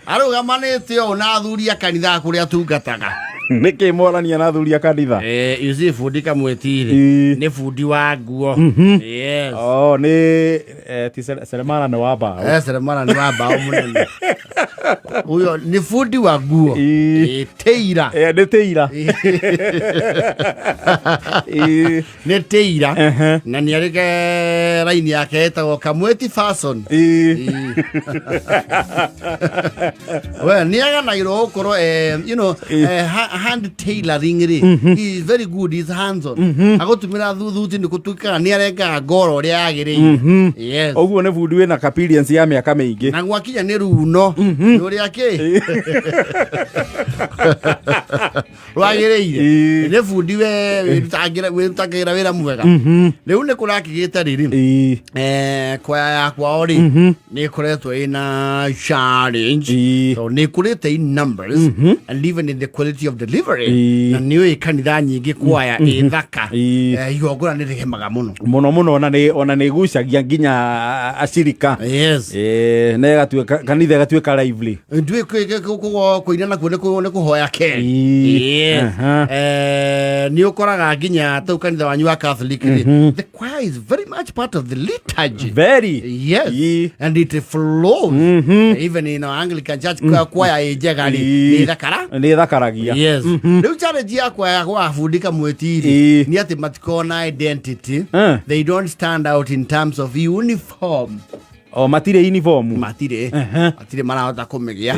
Arũgamanĩte ũũ na athuri a kanitha kũrĩa atungataga. Nĩkĩ morania na athuri a kanitha? You see, bundi Kamwĩti rĩ, nĩ bundi wa nguo. Yes. Oh, nĩ ti seremala nĩ wa mbaũ. Seremala nĩ wa mbaũ mũnene. Huyo ni fundi wa nguo. Teira. Nĩ tĩira. Nĩ teira. Na nĩ arĩ raini yake ĩtagwo Kamweti Fashion. We nĩ aganagĩrwo gũkorwo hand tailoring rĩ, he is very good, he is hands on. Agũtumĩra thuthuti nĩ gũtuĩkaga nĩ arengaga ngoro ũrĩa yagĩrĩire. Yes. Ũguo nĩ bundi wĩna experience ya mĩaka mĩingĩ. Na gwakinya nĩ runo nĩ ũrĩa kĩ rwagĩrĩire. Nĩ bundi we wĩrutagĩra wĩra mwega. Rĩu nĩ kũrakĩgĩte rĩrĩ, kwaya ya kwao rĩ, nĩ ĩkoretwo ĩna challenge tondũ nĩ ĩkũrĩte in numbers and even in the quality of delivery. Na nĩ ũĩ kanitha nyingĩ kwaya ĩ thaka, igongona nĩ rĩgemaga mũno. Mũno mũno, ona nĩ igucagia nginya acirika. Na ĩgatuĩka kanitha ĩgatuĩka lively. Nduĩ kũina nakuo nĩ kũhoya ke. Yes. Nĩ ũkoraga nginya tau kanitha wanyu wa Catholic rĩ, the choir is very much part of the liturgy. Very. Yes. And it flows. Even in our Anglican Church, choir ĩ njega rĩ, nĩ thakara. Nĩ ĩthakaragia. Yes. Rĩu challenge yakwa ya gwa bundi Kamwĩti rĩ, nĩ atĩ matikona identity. They don't stand out in terms of uniform. O matirĩ uniform. Matirĩ. Matirĩ marahota kũmĩgĩa.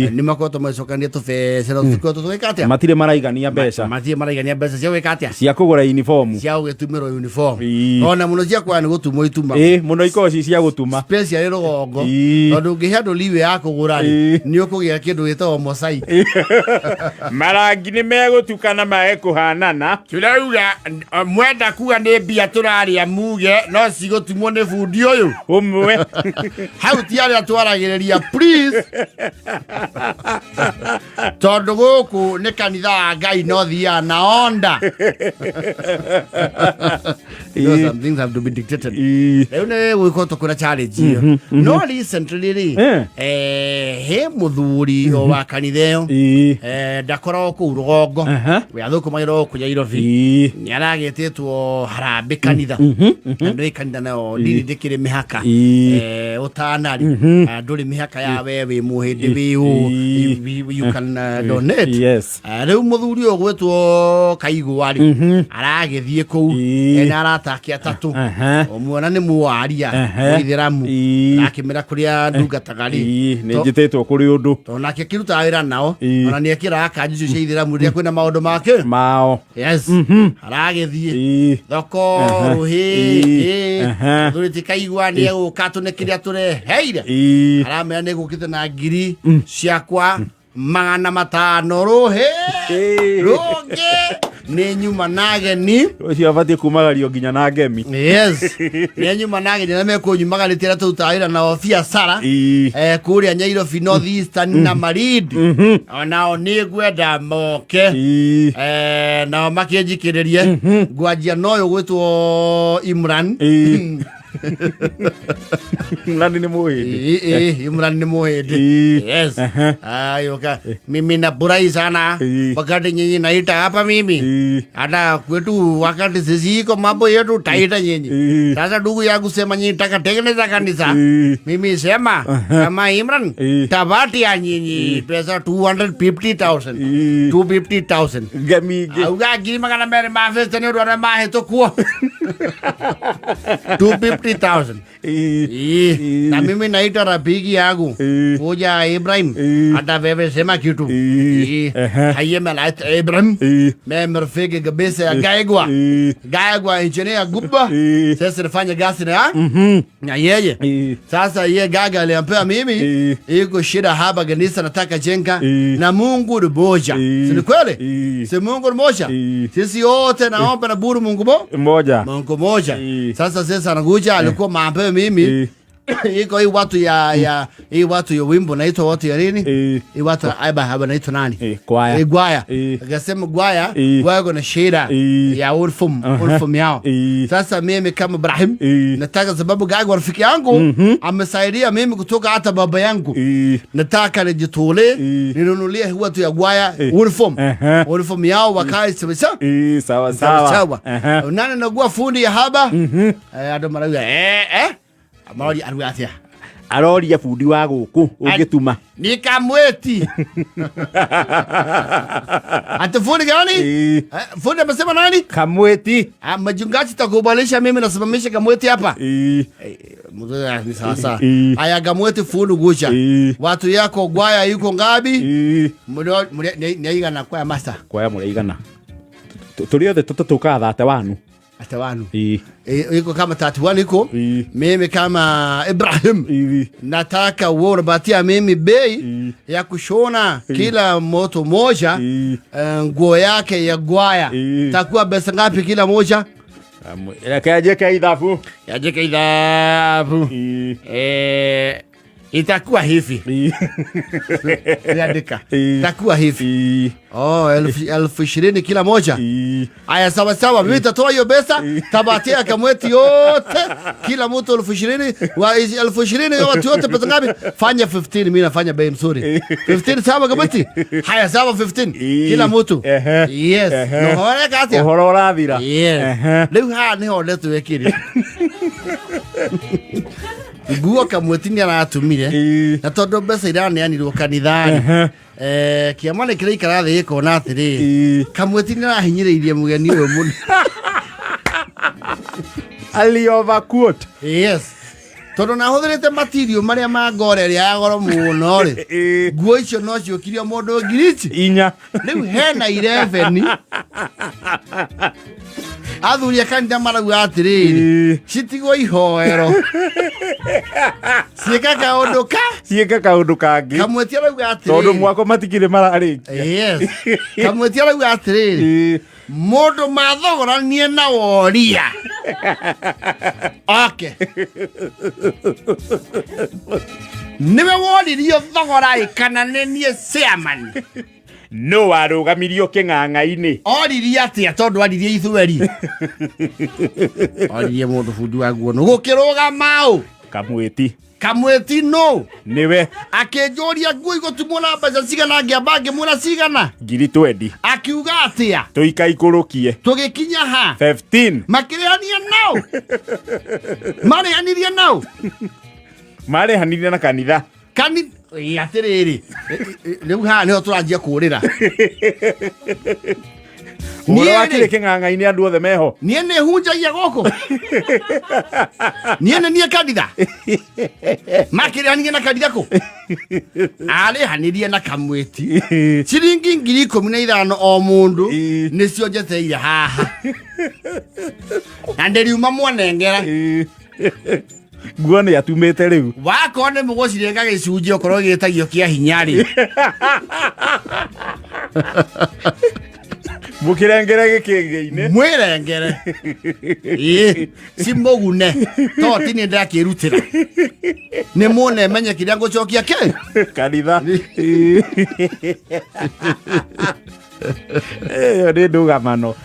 Nĩ makoretwo magĩcokania tũbeca na tũtikoretwo tũgĩka atĩa? Matirĩ maraigania mbeca. Matirĩ maraigania mbeca cia gwĩka atĩa? Cia kũgũra uniform. Cia gũgĩtumĩrwo uniform. Ona mũno cia kwaya nĩ gũtumwo ituma. Ĩ, mũno ikoragwo ci cia gũtuma. Especially rũgongo. Tondũ ũngĩhe andũ liwe ya kũgũra rĩ, nĩ ũkũgĩa kĩndũ gĩtagwo mosaic. Marangi nĩ megũtukana mage kũhanana. Tũrauga mwenda kuga nĩ mbia tũrarĩa muge no cigũtumwo nĩ bundi ũyũ ũmwe. Hau ti arĩa twaragĩrĩria, please, tondũ gũkũ nĩ kanitha wa Ngai no thiaga na onda. Some things have to be dictated. Rĩu nĩ gwĩkwo kwĩna challenge ĩyo, no recently rĩ, he mũthuri o wa kanitha ĩyo, ndakoragwo kũu rũgongo, we athũkũmagĩra gũkũ Nyairobi. Nĩ aragĩtĩtwo harambĩ kanitha, na ndũĩ kanitha nayo ndini ndĩkĩrĩ mĩhaka. Ũtanarĩ ndũrĩ mĩhaka ya we wĩ mũhĩndĩ wĩ ũ. You can donate. Rĩu mũthuri ũyũ gwĩtwo Kaigwa rĩ, aragĩthiĩ kũu ena arata ake atatũ. Ũmwe ona nĩ mũwaria mũithĩramu, akĩmera kũrĩa ndungataga rĩ, Nĩ njĩtĩtwo kũrĩ ũndũ. Tondũ nake akĩrutaga wĩra nao, ona nĩ ekĩraga kanju icio cia ithĩramu rĩrĩa kwĩna maũndũ make mao. Yes. Aragĩthiĩ thoko rũhĩ. Mũthuri ti Kaigua nĩ egũka tũne kĩrĩa tũreheire. Aramera nĩ gũkĩte na ngiri ciakwa 500 rũhĩ rũngĩ nĩ nyuma na ageni. Ũcio abatiĩ kumagario nginya na ngemi. Yes, nĩ nyuma na ageni na mekũnyumagarĩtie arĩa tũrutaga wĩra nao biacara kũrĩa Nyairobi, North Eastern na Malindi, onao nĩ ngwenda moke. Nao makĩnjikĩrĩrie ngwanjia na ũyũ gwĩtwo Imran. Mrani nĩ mũhĩndĩ. Ĩ, Imran nĩ mũhĩndĩ. Yes. Ayoka mimi nafurahi sana wakati nyinyi naita hapa mimi hata kwetu wakati sisi iko mambo yetu taita nyinyi. Sasa ndugu yangu sema nyinyi taka tengeneza kanisa. Mimi sema kama Imran tabatia nyinyi pesa 250,000. 250,000. Ngemi ingĩ. Auga ngiri magana merĩ ma fifty nĩ ũndũ arĩa mahĩtũkuo 250,000. Na mimi naita rafiki yangu kuja Ibrahim, hata wewe sema kitu. Haiye mimi Ibrahim, mimi rafiki kabisa ya Gaigwa. Gaigwa engineer Gubba. Sasa nafanya kazi na yeye. Sasa ye Gaga aliambia mimi iko shida hapa kanisa nataka jenga na Mungu ni moja. Si ni kweli? Si Mungu ni moja? Sisi wote naomba na buru Mungu moja. Mungu moja. Sasa anakuja alikuwa maambe mimi. Iko hii watu ya hii watu ya wimbo naitwa watu ya nini? Hii watu aiba haba naitwa nani? Kwaya. Gwaya. Akasema gwaya wako na shida ya uniform, uniform yao. Sasa mimi kama Ibrahim nataka, sababu gago rafiki yangu amesaidia mimi kutoka hata baba yangu, nataka nijitolee ninunulie watu ya gwaya uniform. Uniform yao wakae sawa sawa. Sawa sawa. Sawa. Nani nagua fundi ya haba? Ando marauga marori aruga atia? Aroria bundi wa gũkũ ũngĩtuma. Ni Kamweti. Ati fundi gani? Fundi amesema nani? Kamweti. Mchungaji takubalisha mimi nasimamisha Kamweti hapa. Mzee ni sawa sawa. Aya Kamweti fundi gusha. Watu yako gwaya yuko ngapi? Mlio ni kwaya master. Kwaya muraigana. Turi othe tũtũkaga thate wanu. Atawanu. Iko kama 31 iko. Mimi kama Ibrahim. Nataka wewe unapatia mimi bei ya kushona kila moto moja nguo yake ya gwaya. Takuwa pesa ngapi kila moja? Reke ithabu. Yajeke ithabu. Itakuwa hivi. Andika. Itakuwa hivi. Oh, 20,000 kila moja. Aya sawa sawa, mimi nitatoa hiyo pesa, tabatia Kamweti yote, kila mtu 20,000, wa 20,000 watu wote pesa ngapi? Fanya 15, mimi nafanya bei mzuri. 15 sawa Kamweti? Haya sawa 15. Kila mtu. Yes. No hore kati. Uhoro urathira. Yes. Leo ha ni hore tuwekire. Nguo Kamweti nĩ aratumire na tondũ mbeca iraneanirwo kanitha-rĩ, kĩama nĩ kĩraikara thĩ gĩkona atĩrĩrĩ, Kamweti nĩ arahinyĩrĩirie mũgeni ũyũ mũno. Ali overquote. Yes. Tondũ nahũthĩrĩte material marĩa ma ngore ĩrĩa ya goro mũno rĩ, nguo icio no ciũkirio mũndũ ngiri ici 4. Rĩu hena 11. Athuri a kanitha marauga atĩrĩrĩ, citigwo ihoero. Ciĩka kaũndũ ka? Ciĩka kaũndũ kangĩ. Kamweti arauga atĩrĩrĩ. Tondũ mwako matikĩrĩ mararĩkia. Yes. Kamweti arauga atĩrĩrĩ, mũndũ mathogoranie na woria. Okay. Nĩwe woririo thogora ĩ kana nĩ niĩ chairman? No warũgamirio kĩng'ang'a-inĩ. Oririe atĩa tondũ aririe ithweri? Oririe mũndũ bundi wa nguo nũ gũkĩrũgama ũ? Kamweti. Kamweti nũ? Nĩwe. Akĩnjũria nguo igũtumwo na mbeca cigana, ngĩamba ngĩmwĩra cigana? Ngiri twendi. Akiuga atĩa? Tũikaikũrũkie. Tũgĩkinya ha? 15. Makĩrĩhania nao? Marĩhanirie nao? Marĩhanirie na kanitha. Atĩrĩrĩ, rĩu haha nĩho tũranjia kũũrĩra. Ũhoro wa kĩrĩ kĩng'ang'a-inĩ andũ othe meho. Niĩ nĩ hunjagia gũkũ. Niĩ nĩ niĩ kanitha. Makĩrĩhanirie na kanitha kũ? Arĩhanirie na Kamweti. Ciringi 15,000 o mũndũ nĩcio njeteire haha. Na ndĩriuma mwanengera. Nguo nĩ atumĩte rĩu. Wakorwo nĩ mũgũcirenga gĩcunjĩ okorwo gĩtagio kĩa hinya rĩ. Mũkĩrengere gĩkĩngĩ-inĩ. Mwĩrengere. Cimũgune. To ti nĩ ndakĩrutĩra. Nĩ muone menye kĩrĩa ngũcokia kĩ? Kanitha. Ĩyo nĩ ndũgamano.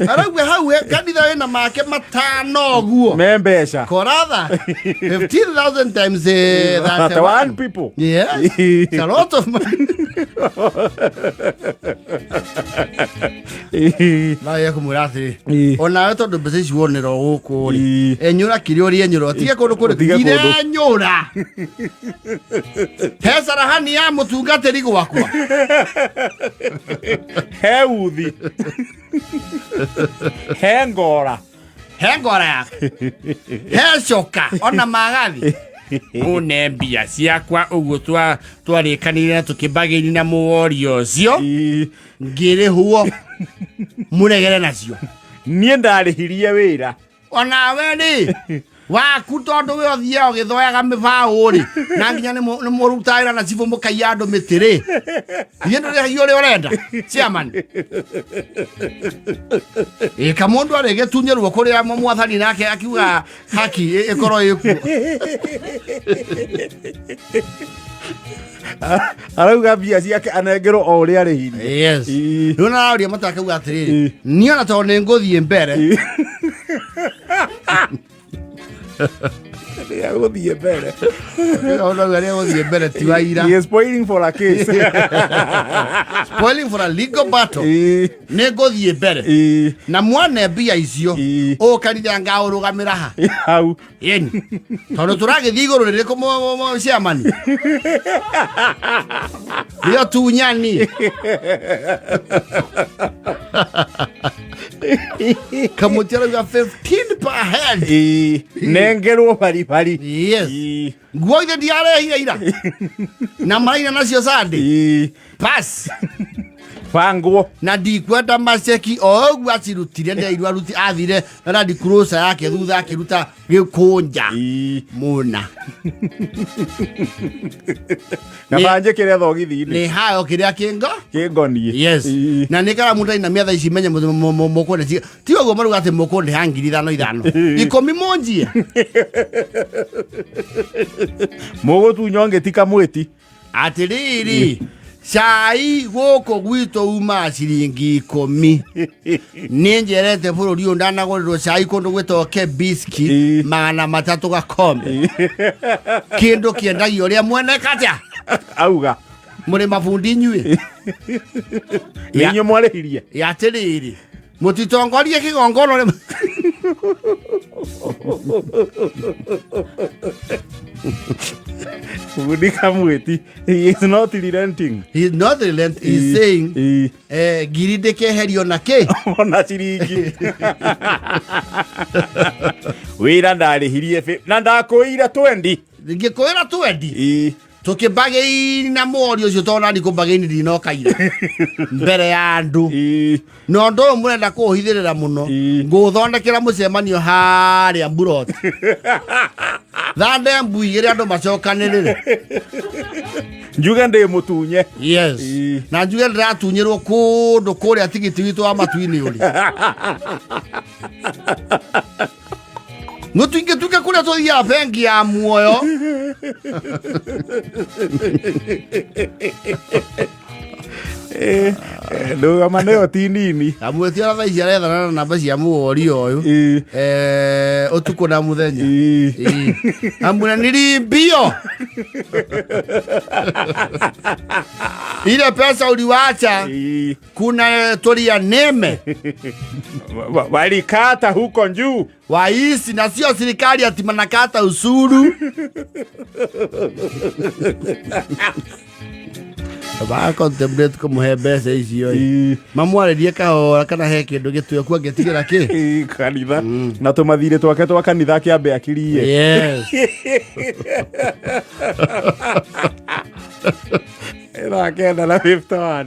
Arauga hau kanitha wĩna make matano ũguo. Me mbeca. Koratha. 15,000 times 31 people. Yeah. It's a lot of money. Na ya kumwĩra atĩrĩ, onawe tondũ mbeca ici wonera gũkũ rĩ, enyũra kĩrĩa ũrĩ enyũra, ũtige kũndũ kũrĩ. Ũtige kũndũ. Ndirenyũra. He carahani ya mũtungatĩri gwakwa. He uthi. He ngora. He ngora yake. He coka ona magathi. Une mbia ciakwa ũguo twarĩkanĩire na tũkĩmbagĩri na mũworio ũcio. Ngĩrĩhwo mũregere nacio. Niĩ ndarĩhirie wĩra. Onawe rĩ, Waku tondũ we ũthiaga ũgĩthoyaga mĩbaũ rĩ, na nginya nĩ mũrutaga wĩra na cibũ mũkaiya andũ mĩtĩ rĩ, ithuĩ ndũrĩhagio ũrĩa ũrenda chairman. Ĩ kamũndũ arĩgĩtunyĩrwo kũrĩa mwathani nake akiuga haki ĩkorwo ĩkuo. Arauga mbia ciake anengerwo o ũrĩa arĩhirie. Yes. Rĩu naraũria matakauga atĩrĩrĩ, niĩ ona tondũ nĩ ngũthiĩ mbere. Nĩegũthiĩ mbere. Ona rĩa gũthiĩ mbere ti wa ira. He is spoiling for a case. Spoiling for a legal battle. Nĩ ngũthiĩ mbere. Na mwane mbia icio ũkanitha ngaũrũgamĩra ha. Hau. Ĩni. Tondũ tũragĩthiĩ igũrũ rĩrĩkũ chairman? Rĩo tunyani. Kamũti arauga 15 per head. Nengerwo baribari. Yes. Nguo ithe ndiarehire ira. Na maraina nacio Sunday. Pass. Bangwo. Na ndikwenda maceki o ũguo acirutire ndeirwo aruti athire na Land Cruiser yake thutha akĩruta gĩkũnja mũna. Na banjĩkĩre thogithi-inĩ. Nĩ hayo kĩrĩa kĩngo kĩngoniĩ. Yes. Na nĩ kara mũndũ aina mĩatha ici menye mũkwenda ti ũguo maruga atĩ mũkũndĩha 5,000 5,000 10 mũnjie. Mũgũtunywo ngĩti kamwĩti. Atĩrĩrĩ, cai gũkũ gwitũ umaga ciringi 10. Nĩ njerete bũrũri ũyũ ndanagũrĩrwo cai kũndũ gwĩtagwo Kebiski 300 gakombe. Kĩndũ kĩendagio ũrĩa mwene katia. Auga. Mũrĩ mabundi inyuĩ. Nĩ inyuĩ mwarĩhirie. Atĩrĩrĩ, mũtitongorie kĩgongona ũrĩa Bundi kamwĩti. He is not relenting. He is not relenting. He is saying, ngiri ndĩkeherio na kĩ? Ona ciringi. Wĩra ndarĩhirie na ndakũire 20. Ngĩkũĩra 20. Tũkĩmbagĩini na mwori ũcio tondũ nani kũmbagĩini ndinoka ira mbere ya andũ. Na ũndũ ũyũ mũrenda kũũhithĩrĩra mũno, ngũũthondekera mũcemanio harĩa mburoti. Thande mbu igĩrĩ andũ macokanĩrĩre. Njuge ndĩ mũtunye. Yes. Na njuge ndĩratunyĩrwo kũndũ kũrĩa tigiti witũ wa matu-inĩ ũrĩ. Mũtingĩtuĩka kũrĩa tũthiaga bengi ya muoyo. Ndũgama nĩyo ti nini. Kamwĩti ona thaa ici arethana na namba cia mũwori ũyũ. Ũtukũ na mũthenya. Amuna nilimbio. Ile pesa uliwacha. Kuna toria neme. Walikata huko juu. Waisi na sio serikali ati manakata usuru. Ba contemplate kumuhe mbeca icio. Mamwarĩrie kahora kana he kĩndũ gĩtuĩku angĩtigĩra kĩ? Kanitha. Na tũmathirĩ twake twa kanitha akĩambe akirie. Yes. Thaa 9 na 51.